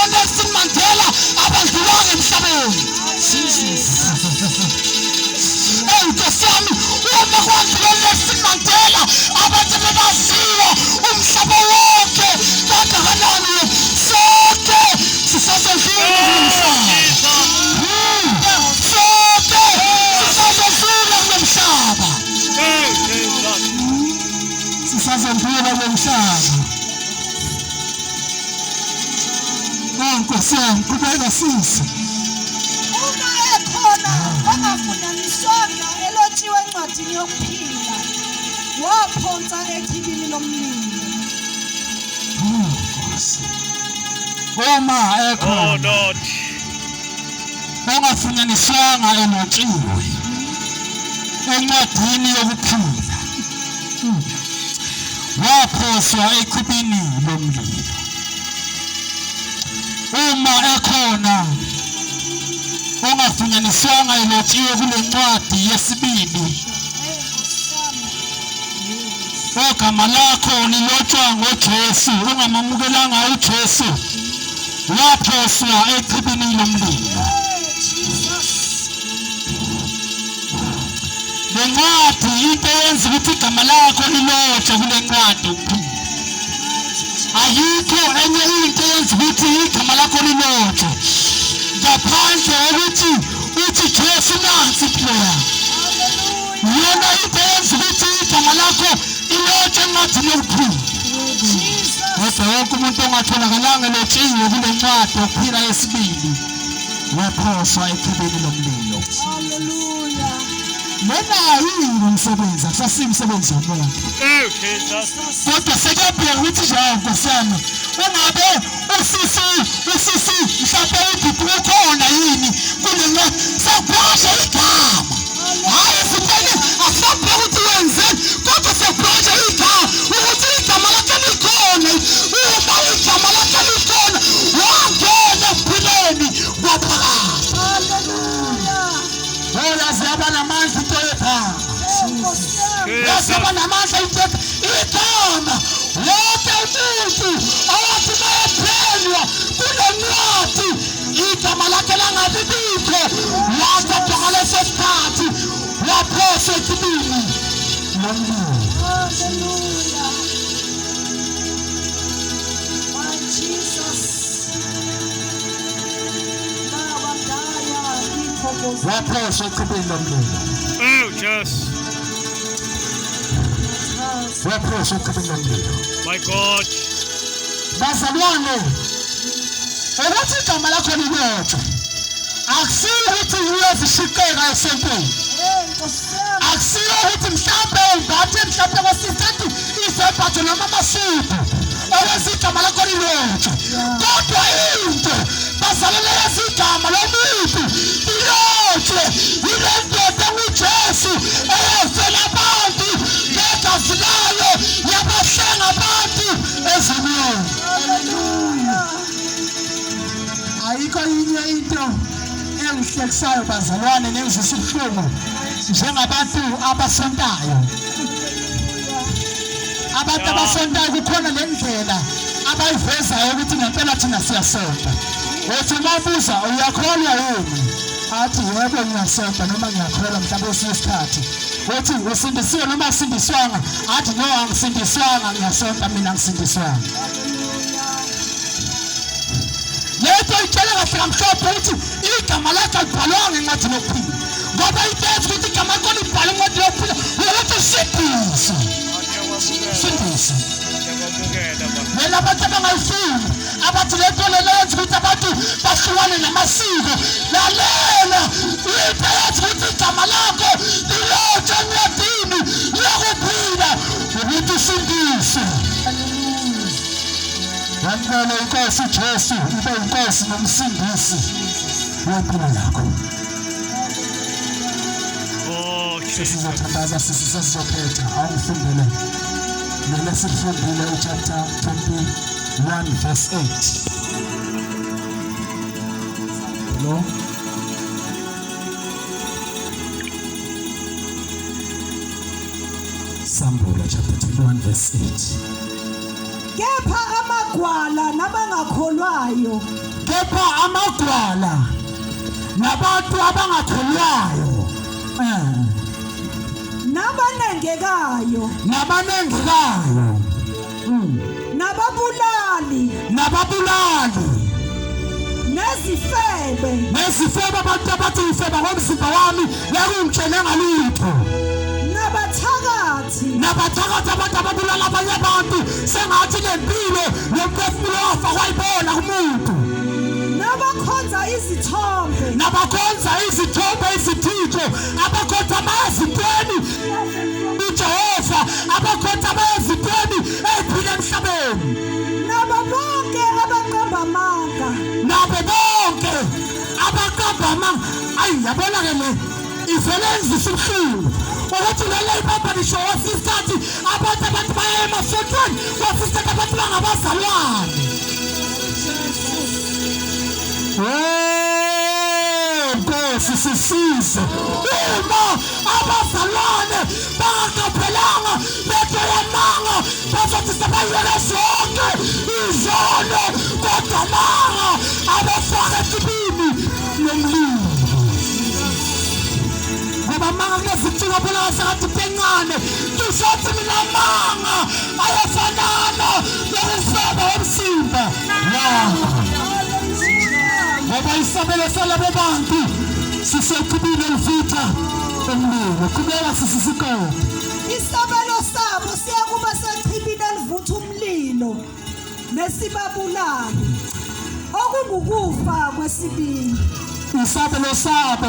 oNelson Mandela abadlulanga emhlabeni. Jesus. Ewu Nkosi yami, uma kwandlula oNelson Mandela abantu bebaziwa umhlaba wonke kangakanani, sonke sisazodlula kulo mhlaba. Sonke sisazodlula kulo mhlaba. Sisazodlula kulo mhlaba. Oh Nkosi yami, qhubeka sisi. Uma ekhona ongafunyaniswanga elotshiwe encwadini yokuphila, waphonsa echibini lomlilo. Oh Nkosi. Uma Oh ekhona Lord. ongafunyaniswanga elotshiwe encwadini yokuphila, waphoswa echibini lomlilo. Uma ekhona ongafunyaniswanga elotshiwe kule ncwadi yesibili, ogama lakho lilotshwa ngoJesu, ungamamukelanga uJesu, waphoswa echibini lomlilo. Le ncwadi into eyenza ukuthi igama lakho lilotshwe kule ncwadi ukuphila. Ayikho enye into eyenza ukuthi igama lakho lilotshwe ngaphandle kokuthi uthi Jesu nansi impilo yami. Iyona into eyenza ukuthi igama lakho ilotshwe encwadini yokuphila. Kodwa wonke umuntu ongatholakalanga elotshiwe kule ncwadi yokuphila yesibili waphoswa echibini lomlilo. Hallelujah. Lena yini umsebenzi, akusasiyo umsebenzi womuntu. Oh Jesus. Kodwa sekuyabheka ukuthi nje hawu Nkosi yami, ungabe usisi mhlawumbe ubhuti ukhona yini kule ncwadi, sekuphosha igama. Hhayi sibheke, asisabheka ukuthi wenzeni, kodwa sekuphosha igama ukuthi igama lakhe likhona. Uma igama lakhe likhona, wangena ekuphileni kwaphakade. Hallelujah. Oh, yaze yaba namandla into yegama. Nkosi yami. Yaze yaba namandla into igama. Wonke umuntu owathi mayephenywa kule ncwadi igama lakhe langabi bikho, wathathwa ngaleso sikhathi waphoswa echibini lomlilo. Hallelujah. My Jesus. Nabadaya ngithokoza. Waphoswa echibini lomlilo. Oh Jesus. Waphoswa echibini lomlilo. My God. Bazalwane, ukuthi igama lakho lilotshwe akusiyo ukuthi uyozishiqeka esontweni. Hey Nkosi yami. Akusiyo ukuthi mhlawumbe umbathe mhlawumbe kwesisikhathi izembatho noma amasudu okwenza igama lakho lilotshwe, kodwa into bazalwane yenza igama lomuntu lilotshwe yile ndoda enguJesu eyafela abantu ngegazi layo, yabahlenga abantu ezulwini. Hallelujah. Ayikho inye into engihlekisayo bazalwane nengizwisa ubuhlungu njengabantu abasontayo. Abantu abasontayo kukhona le ndlela abayivezayo ukuthi ngempela thina siyasonta. Uthi uma ubuza uyakholwa yini, athi yebo ngiyasonta noma ngiyakholwa mhlawumbe kwesinye isikhathi. Uthi usindisiwe noma usindiswanga, athi no angisindiswanga, ngiyasonta mina angisindiswanga. Lento itshela kahle kamhlophe ukuthi igama lakhe alibhalwanga encwadini yokuphila, ngoba into eyenza ukuthi igama lakho libhalwe encwadini yokuphila ukuthi usindiswe, sindiswe. Siyakwamukela baba. Lena abantu abangayifuni, abathi le nto lena yenza ukuthi abantu bahlukane namasiko, lalela, into eyenza ukuthi igama lakho lilotshwe encwadini yokuphila ukuthi usindiswe. Wamukele inkosi uJesu ibe inkosi nomsindisi wempilo yakho. Oh Jesus. Sesizothandaza sisi, sesizophetha. Awungifundele lele silifundile uchapter 21 verse 8. Hello? Sambulo chapter 21 verse 8. Kepha amagwala nabangakholwa Nabangakholwayo. Kepha amagwala nabantu abangakholwayo. Nabanengekayo. Nabanengekayo. Nababulali. Nababulali. Nezifebe. Nezifebe, abantu abathi ngifeba ngomzimba wami ngeke ungitshele ngalutho. Nabathakathi. Nabathakathi, abantu ababulala abanye abantu sengathi lempilo lomphefumulo wafa kwayibona kumuntu. Nabakhonza izithombe. Nabakhonza izithombe, izithixo, abakhonza ezintweni uJehova, abakhonza ezintweni eziphila emhlabeni. Nabo bonke abaqamba amanga. Nabo bonke abaqamba amanga. Ayi, yabona ke, le ivele enzisa ubuhlungu ukuthi lele ibamba ngisho wasikhathi abantu baya emasontweni, wasikhathi abantu bangabazalwane. Oh, Nkosi sisize. Uma abazalwane bangaqaphelanga bethe yamanga, bazothi sebayeke zonke izono, kodwa manga abafaka echibini lomlilo, ngoba manga kunezinsuku abonakala sengathi into encane. Ngisho mina manga ayafanana nokufeba womzimba wakho, ngoba isabelo salabo bantu sisechibini elivutha umlilo. Qhubeka, sisisikole. Isabelo sabo siyakuba sechibini elivutha umlilo nesibabulali, okungukufa kwesibili. Isabelo sabo.